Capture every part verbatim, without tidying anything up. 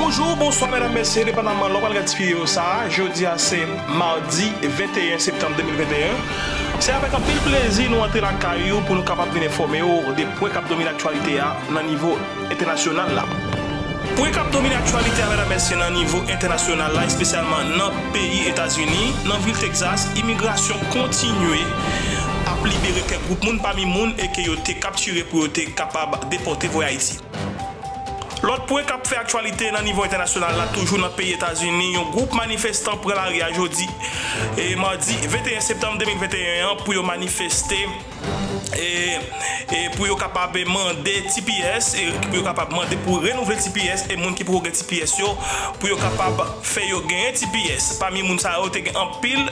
Bonjou, bonswa, medam, mesye, depandaman lè w pral gade ti videyo sa a, jodi a se madi venteyen septanm de mil venteyen. Se avèk anpil plezi nou antre lakay ou pou nou kapab vin enfòme w de pwen k ap domine aktyalite a nan nivo entènasyonal la. Pwen k ap domine aktyalite a, medam, mesye, nan nivo entènasyonal la, espesyalman nan peyi Etazini, nan vil Texas, imigrasyon kontinye ap libere kèk gwoup moun pami moun e ke yo te kaptire pou yo te kapab depòte voye Ayiti. Lòt pwen k ap fè aktyalite nan nivo entènasyonal la, toujou nan peyi Etazini, yon gwoup manifestan pran lari a jodi, e madi venteyen septanm de mil venteyen an, pou yo manifeste, e, e pou yo kapab mande T P S, e pou yo kapab mande pou renouvle T P S, e moun ki poko gen T P S yo, pou yo kapab fè yo genyen T P S. Pami moun sa yo, te gen anpil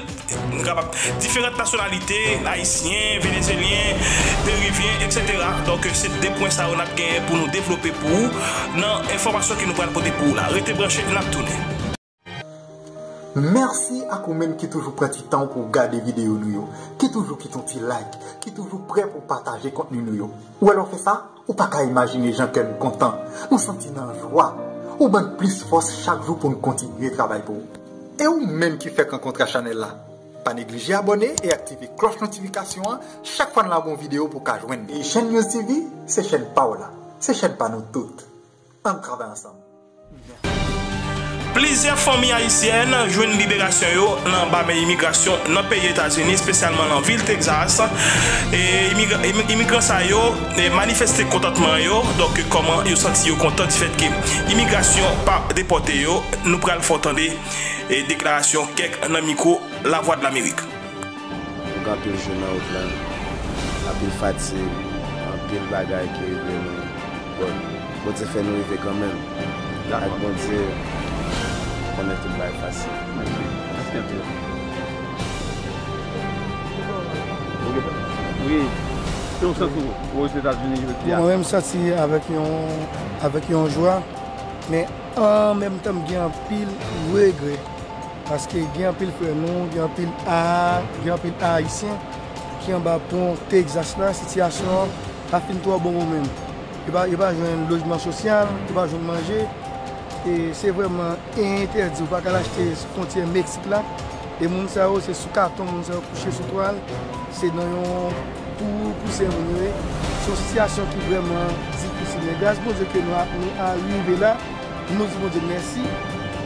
kapab, diferant nasyonalite, ayisyen, venezyelyen, perivyen, etsetera. Donk, se de pwen sa yo n ap genyen pou nou devlope pou ou nan enfòmasyon ke nou pral pote pou ou la. Rete branche, n ap tounen. Mèsi ak ou menm ki toujou pran ti tan w pou w gade videyo nou yo, ki toujou kite yon ti like, ki toujou prè pou w pataje kontni nou yo. Ou wè lè w fè sa? Ou pa ka imajine jan kè n kontan. Nou santi n an jwa. Ou ban n plis fòs chak jou pou n kontinye travay pou ou. E ou menm ki fèk rankontre a chanèl la, pa neglije abòne e aktive klòch notifikasyon an chak fwa n lage yon videyo pou w ka jwenn li. E Chèn News T V, se chèn pa w la. Se chèn pa nou tout. Ann travay ansanm. Plizyè fanmi ayisyèn jwenn liberasyon yo nan anba men imigrasyon nan peyi Etazini, espesyalman nan vil Texas. E imigra-, imi-, imigran sa yo, e, manifeste kontantman yo, donk kòman yo santi yo kontan difèt ke imigrasyon pa depòte yo. Nou pral fè w tande, e, deklarasyon kèk nan mikwo Lavwadlamerik. Nou gen anpil jou nan wout la, anpil fatig, anpil bagay ki rive nou. Bon, Bondye fè nou rive kanmenm. Ak Bondye, konnen tout bagay fasil. Mèsi. Mèsi anpil. Wi. Se yon sans ou Ozetazini jodi a? Bon, mwen menm m santi avèk yon, avèk yon jwa, men an menm tan m gen anpil regrè. Paske gen anpil frè nou, gen anpil a, gen anpil Ayisyen ki anba pon Texas la, sitiyasyon an pa fin twò bon pou menm. Yo pa, yo pa jwenn lojman sosyal, yo pa jwenn manje. E se vrèman entèdi, ou pa ka al achte sou fwontyè Meksik la. E moun sa yo, se sou katon, moun sa yo kouche sou twal, se nan yon twou pou sè moun yo ye. Se yon sitiyasyon ki vrèman difisil. Men gras Bondye ke nou a, nou a rive la, nou di Bondye mèsi,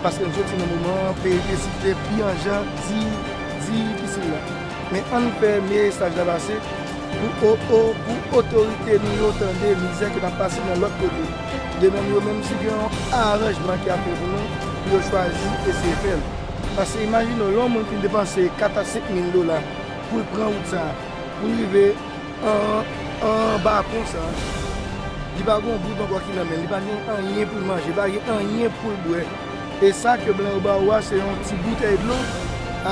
paske nou soti nan moman peripesi ki te pi an jan di-, difisil la. Men ann fè mesaj la pase pou o-, o-, pou otorite nou yo tande mizè ke n ap pase nan lòt kote. De menm yo menm si gen yon aranjman ki ap fè pou nou, pou yo chwazi eseye fè l. Paske imajine w, lè yon moun fin depanse kat a senk mil dola pou l pran wout sa a, pou l rive an, anba pon sa a, li pa gen yon goud ankò ki nan men l, li pa gen anyen pou l manje, li pa gen anyen pou l bwè. E sa ke blan yo ba ou a, se yon ti boutèy dlo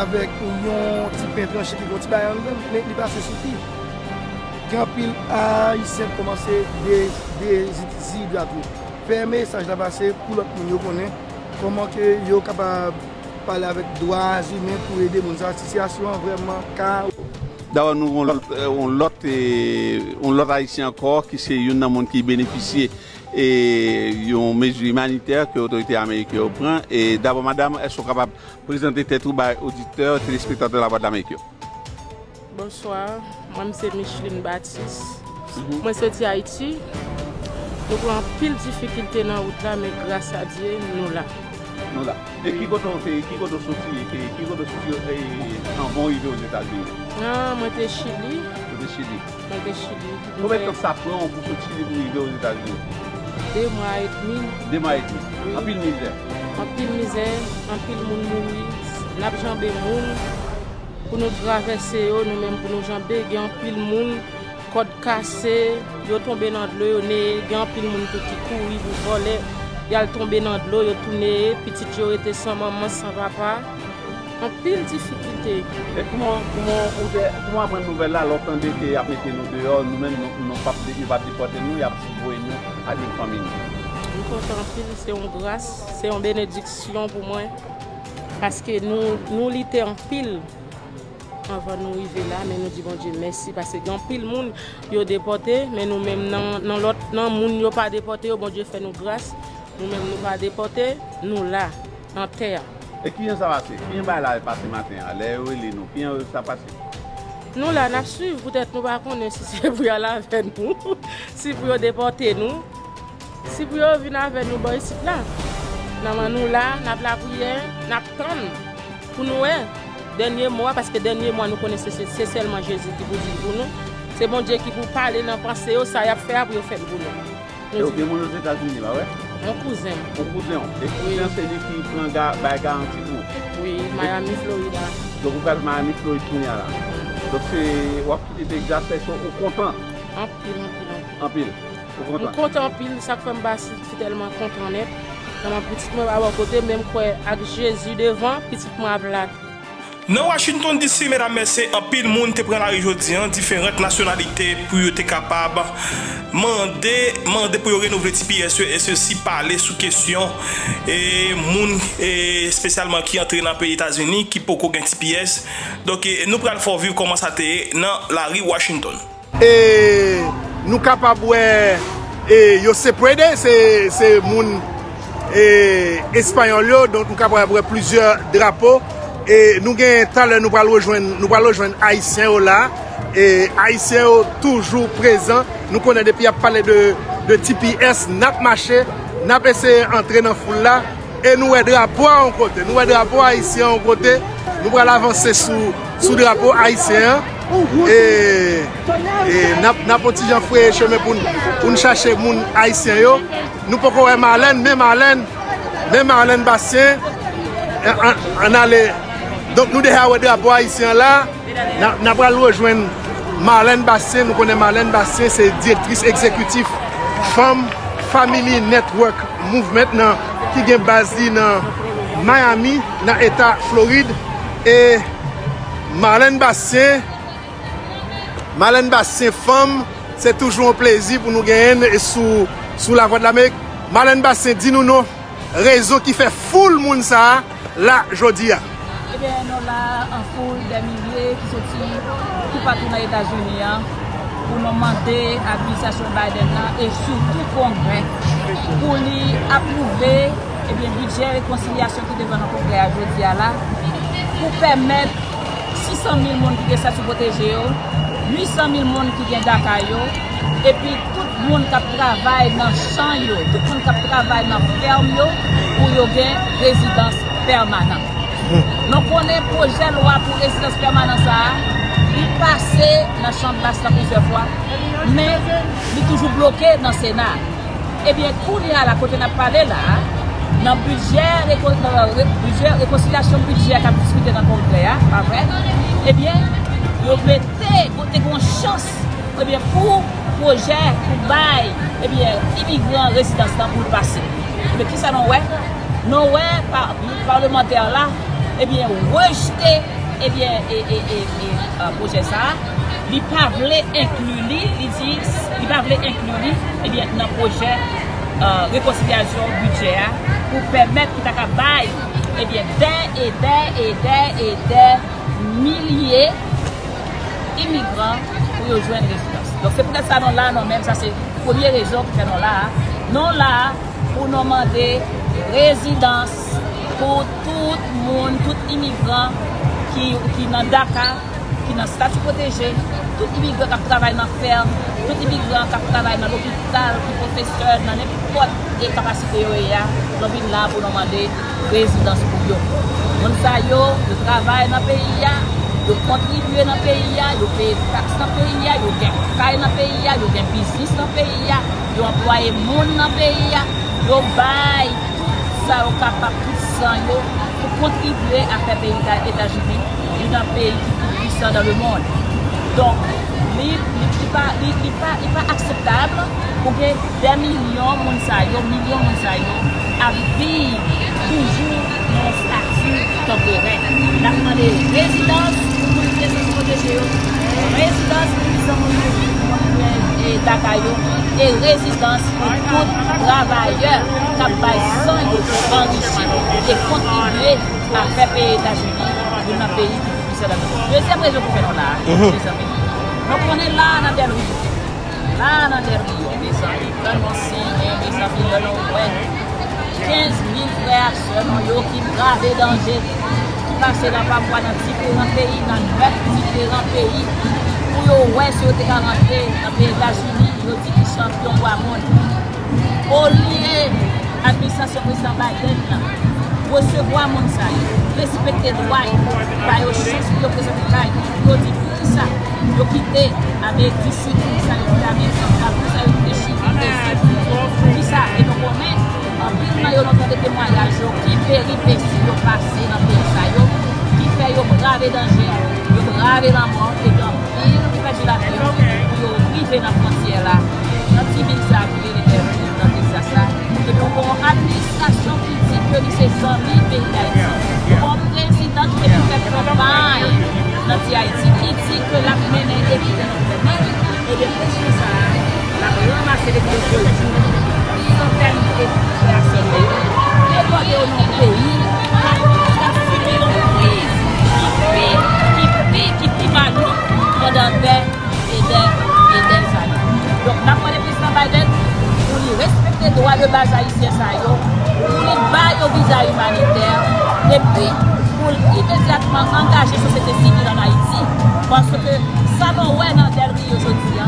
avèk yon ti pen tranche ki gen yon ti bagay anndan l, men li pase sifi. Gen anpil Ayisyen k kòmanse de-, dezidrate. Fè mesaj la pase pou lòt moun yo konnen kòman ke yo kapab pale avèk dwa imen pou ede moun sa. Sitiyasyon an vrèman ka. Dabò, nou gen yon lòt, yon lòt, e, yon lòt Ayisyen ankò ki se youn nan moun ki benefisye, e, yon mezi imanitè ke otorite ameriken yo pran. E dabò, madanm, èske w kapab prezante tèt ou bay oditè, telespektatè Lavwadlamerik yo? Bonswa, mwen m se Micheline Baptiste. Mhm. Mwen soti Ayiti. Nou pran anpil difikilte nan wout la, men gras a Dye, nou la. Nou la. E ki kote w te, ki kote w soti, e ki kote w soti, e, anvan w rive Ozetazini? Ah, mwen te Chili. Ou te Chili. Mwen te Chili. Konbyen tan sa pran w pou soti Chili pou rive Ozetazini? De mwa edmi. De mwa edmi. Wi. Anpil mizè. Anpil mizè, anpil moun mouri. N ap janbe moun pou nou travèse yo, nou menm pou nou janbe. Gen anpil moun kòd kase, yo tonbe nan dlo, yo neye, gen anpil moun tou ki kouri pou vòlè, y al tonbe nan dlo, yo tou neye, pitit yo rete san manman, san papa. Anpil difikilte. E kòman, kòman ou te, kòman w aprann nouvèl la, lè w tande ke y ap mete nou deyò, nou menm, nou, nou p ap de-, yo p ap depòte nou, y ap voye nou al jwenn fanmi nou? M kontan anpil, se yon gras, se yon benediksyon pou mwen, paske nou, nou lite anpil anvan nou rive la, men nou di Bondye mèsi, paske gen anpil moun yo depòte, men nou menm nan, nan lòt, nan moun yo pa depòte yo, Bondye fè nou gras, Nou menm nou pa depòte, nou la, nan tè a. E kijan sa pase? Kijan bagay la pase maten an? Lè yo rele nou, kijan sa pase? Nou la, n ap swiv, poutèt nou pa konnen si se pou y al avè nou, si pou yo depòte nou, si pou yo vin avè nou bò isit la. Nòmalman nou la, n ap lapriyè, n ap tann pou nou wè dènye mo a, paske dènye mo a nou konnen se, se, se sèlman Jezi ki pou di l pou nou. Se Bondye ki pou pale nan panse yo, sa y ap fè a pou yo fè l pou nou. E ou gen moun Ozetazini, pa vre? Yon kouzen m. Yon kouzen w. E kouzen an se li ki pran ga-, bay garanti pou ou? Wi, Miami, Florida. Donk ou pral Miami, Florid kounye a la. Donk se, w ap kite Texas, se ou kontan? Anpil, anpil, anpil. Anpil. Ou kontan? M kontan anpil, sa k fè m pa si, si tèlman kontan nèt. Kòman pitit mwen pa bò kote, men m kwè ak Jezi devan, pitit mwen ap la. Nan Washington D C, medam, mesye, anpil moun te pran lari jodi a, diferan nasyonalite, pou yo te kapab mande, mande pou yo renouvle T P S yo, e sesi pale sou kesyon, e, moun, e, espesyalman ki antre nan peyi Etazini, ki poko gen T P S. Donk, e, nou pral fè w viv kòman sa te ye nan lari Washington. E nou kapab wè, e, yo sepwede, se, se moun, e, espayòl yo, donk nou kapab wè plizyè drapo. E nou gen, talè nou pral rejwenn, nou pral rejwenn ayisyen yo la. E ayisyen yo toujou prezan. Nou konnen depi y ap pale de, de T P S, n ap mache, n ap eseye antre nan foul la. E nou wè drapo a yon kote, nou wè drapo ayisyen an yon kote, nou pral avanse sou, sou drapo ayisyen an. E, e n ap, n ap yon ti jan freye chemen pou n, pou n chache moun ayisyen yo. Nou poko wè Marlène, men Marlène, men Marlène Bastien, an, an, ann ale. Donk nou deja wè drapo ayisyen an la. N a, n a pral rejwenn Marlène Bastien. Nou konnen Marlène Bastien se direktris egzekitif Fanm Family Network Movement nan, ki gen baz li nan Miami, nan eta Florid. E Marlène Bastien, Marlène Bastien fanm, se toujou yon plezi pou nou genyen l sou, sou Lavwadlamerik. Marlène Bastien, di nou non. Rezon ki fè foul moun sa a la jodi a. Ebyen, nou la an foul, dè milye ki soti toupatou nan Etazini an pou nou mande administrasyon Biden nan e sitou Kongrè pou li apwouve, ebyen, bidjè rekonsilyasyon ki devan nan Kongrè a jodi a la pou pèmèt sis san mil moun ki gen estati pwoteje yo, uit san mil moun ki gen daca yo, epi tout moun k ap travay nan chan yo, tout moun k ap travay nan fèm yo, pou yo gen rezidans pèmanan. Nou konnen pwojè lwa pou rezidans pèmanan sa a, li pase nan Chanm Bas la plizyè fwa, men li toujou bloke nan Sena. Ebyen, kounye a la, kote n ap pale la a, nan bidjè reko-, nan re-, bidjè, rekonsilyasyon bidjè k ap diskite nan Kongrè a, pa vre? Ebyen, yo mete, te gen yon chans, ebyen, pou pwojè, pou bay, ebyen, imigran rezidans lan pou l pase. Ebyen, kisa nou wè? Nou wè, pa, palmantè la, ebyen, rejte, ebyen, e, e, e, e, e, pwojè sa a, li pa vle enkli li, li di, li pa vle enkli li, ebyen, nan pwojè, e, rekonsilyasyon bidjè a, pou pèmèt ki ta ka bay, ebyen, dè e dè e dè e dè milye imigran pou yo jwenn rezidans. Donk, se poutèt sa nou la, nou menm, sa se premye rezon ki fè nou la a. Nou la a pou nou mande rezidans pou tout moun, tout imigran ki, ki nan daca, ki nan estati pwoteje, tout imigran k ap travay nan fèm, tout imigran k ap travay nan lopital, ki pwofesè, nan nenpòt e kapasite yo ye a, nou vin la pou nou mande rezidans pou yo. Moun sa yo, yo travay nan peyi a, yo kontribye nan peyi a, yo peye taks nan peyi a, yo gen kay nan peyi a, yo gen biznis nan peyi a, yo anplwaye moun nan peyi a, yo bay tout sa yo kapab, tout san yo, pou kontribye a fè peyi Etazini youn nan peyi ki pi pwisan dans le monde. Donk, li, li, li pa, li, li pa, li pa akseptab pou gen dè milyon moun sa yo, milyon moun sa yo ap viv toujou nan yon estati tanporè. N ap mande rezidans pou moun ki estati pwoteje yo, rezidans pou timoun yo ki nan daca yo, e rezidans pou tout travayè k ap bay san yo pou anrichi e kontribye a fè peyi Etazini youn nan peyi ki pi pwisan nan lemonn. Dezyèm rezon ki fè nou la a, mezanmi, nou konnen la a nan Del Rio, la a nan Del Rio, mezanmi, lè nou siyen, mezanmi, lè nou wè Sè nou yo ki brave danje, ki pase nan pafwa nan diferan peyi, nan nèf diferan peyi, pou yo wè si yo te ka rantre nan peyi Etazini, yo di ki chanpyon bwa monn. Olye administrasyon prezidan Biden nan resevwa moun sa yo, respekte dwa yo, ba yo chans pou yo prezante kay yo, yo di poukisa yo kite Amerik di Sid, poukisa yo kite Amerik Santral, poukisa yo kite Chili, Brezil, poukisa, e nou konnen, anpil nan yo nou tande temwayaj yo, ki peripesi yo pase nan peyi sa yo, ki fè yo brave danje, yo brave lanmò, epi anpil ki pèdi lavi yo pou yo rive nan fwontyè la, nan ti vil sa ki rele Fairfield, nan Texas la, epi w gen yon administrasyon ki di ke li se zanmi peyi Dayiti. Ou gen yon prezidan ki te fè kanpay nan T I T, ki di ke l ap mennen epi Ebyen, pwojè sa a, l ap ranmase de pwojè yo, ki anpèn etranje yo, depòte yo nan peyi, k ap, k ap sibi yon kriz ki pi, ki pi, ki pi malouk pandan dè e dè e dè zane. Donk, n ap mande prezidan Biden pou li respekte dwa de baz ayisyen sa yo, pou li ba yo viza imanitè, epi pou l imedyatman angaje sosyete sivil ann Ayiti, paske sa nou wè nan Del Rio jodi a,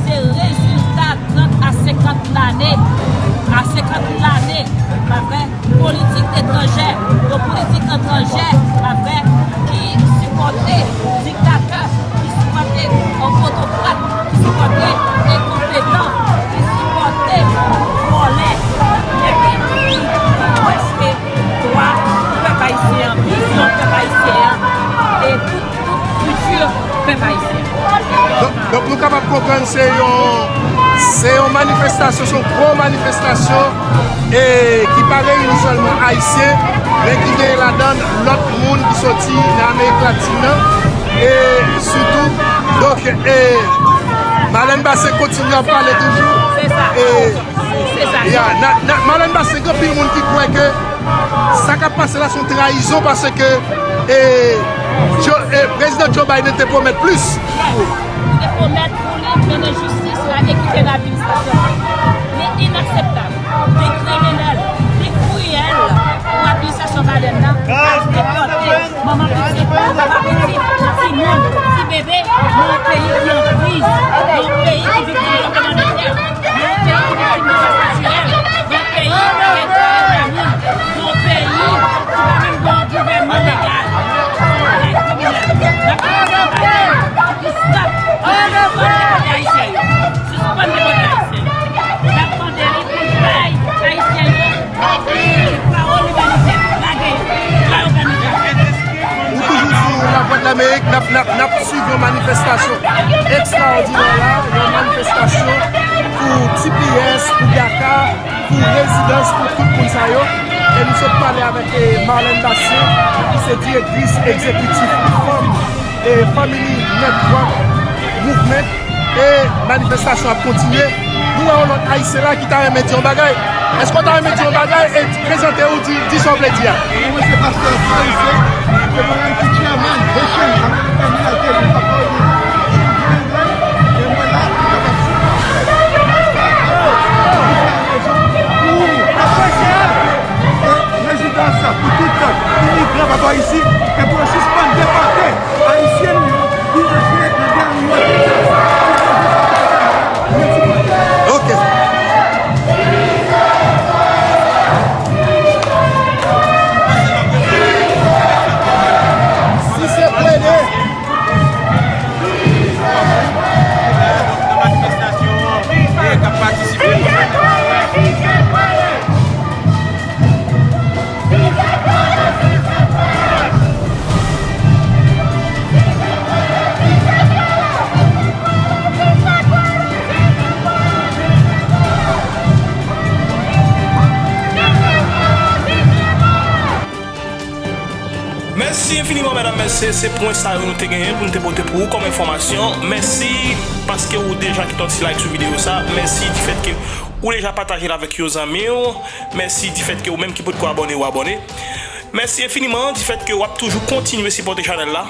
se rezilta trant a senkant lane, a senkant lane, pa vre, politik etranjè, yon politik etranjè, pa vre, ki sipòte diktatè, ki sipòte otokrat, ki sipòte enkonpetan, ki sipòte vòlè, epi ki prèske dwa pèp ayisyen an, vizyon pèp ayisyen an, e tout, tout fiti pèp ayisyen. Donk, donk nou kapab konprann se yon, se yon manifestasyon, se yon gwo manifestasyon, e ki pa reyini sèlman ayisyen, men ki gen ladan lòt moun ki soti nan Amerik Latin nan, e sitou, donk, e Marlène Bassé kontinye ap pale toujou. Se sa. E Se sa. Ya, na, na, Marlène Bassé, gen anpil moun ki kwè ke sa k ap pase la se yon trayizon paske, e, Joe, e, prezidan Joe Biden te pwomèt plis. Li te pwomèt pou li mennen jistis la, ekite nan administrasyon li. Li inakseptab, li kriminèl, li kriyèl pou administrasyon Biden nan al depòte manman pitit, papa pitit, timoun, ti bebe, nan yon peyi ki an kriz, nan yon peyi ki viktim tranblemanntè, nan yon peyi ki viktim katastwòf natirèl, nan yon peyi ki gen twa mil moun, nan yon peyi ki pa menm gen yon gouvènman legal. Bagay kriminèl. N ap mande Biden pou l sispann depòte ayisyen yo. Sispann depòte ayisyen yo. N ap mande li pou l bay ayisyen yo Ou toujou sou Lavwadlamerik, n ap, n ap, n ap swiv yon manifestasyon ekstraòdinè la, yon manifestasyon pou T P S, pou Gaka, pou rezidans, pou tout moun sa yo. E nou sot pale avèk, eh, Marlène Bassé, ki se direktris egzekitif fanm e Family Network Movement. E manifestasyon ap kontinye. Nou wè yon lòt ayisyen la ki ta renmen di yon bagay. Èske w ta renmen di yon bagay? E prezante w, di, di sa w vle di a. Mwen se pastè Parise, se mwen menm ki chairman Haitian American United in Papua New Guinea, e mwen la pou kapab sipòte pou sa rezon, pou apresye rezidans pou tout imigran Papwa isi, e pou yo sispann depòte Ayisyen nou yo ki rantre nan Del Rio, Texas. Ok. Si se pwele. Nan manifestasyon an, e k ap patisipe. Mèsi enfiniman, medam, mesye. Se pwen sa yo nou te genyen pou nou te pote pou ou kòm enfòmasyon. Mèsi paske ou deja kite yon ti like sou videyo sa. Mèsi difèt ke ou deja pataje l avèk yon zanmi w. Mèsi difèt ke ou menm ki potko abòne, ou abòne. Mèsi enfiniman difèt ke w ap toujou kontinye sipòte chanèl la.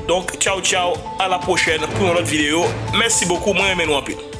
Donk, tchaw, tchaw, a la pwochèn pou yon lòt videyo. Mèsi bokou, mwen renmen nou anpil.